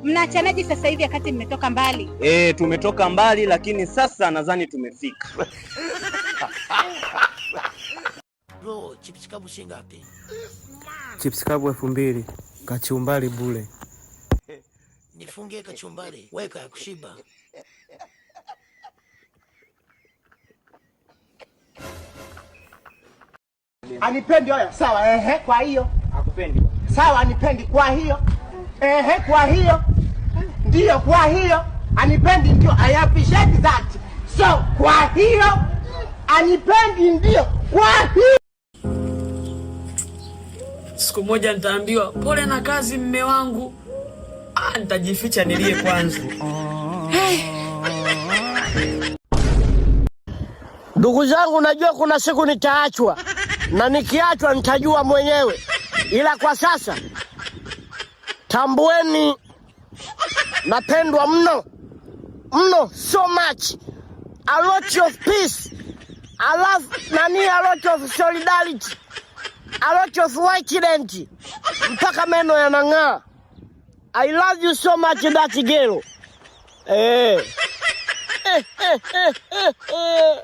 Mnaachanaje sasa hivi wakati mmetoka mbali? Eh, tumetoka mbali lakini sasa nadhani tumefika. Bro, chips kavu shilingi ngapi? Chips kavu 2000, kachumbari bure. Nifungie kachumbari, weka ya kushiba. Anipendi haya, sawa, ehe, kwa hiyo. Akupendi. Sawa, anipendi kwa hiyo. Ehe, kwa hiyo. Ndiyo, kwa hiyo. Anipendi ndio, I appreciate that. So, kwa hiyo anipendi ndio, kwa hiyo. Siku moja nitaambiwa pole na kazi, mme wangu. Ah, nitajificha nilie kwanza. Ndugu zangu, najua kuna siku nitaachwa na nikiachwa nitajua mwenyewe, ila kwa sasa tambueni, napendwa mno mno, so much, a lot of peace, a lot, nani, a lot of solidarity, a lot of white, mpaka meno yanang'aa. I love you so much, that girl. Eh. Eh, eh, eh, eh, eh.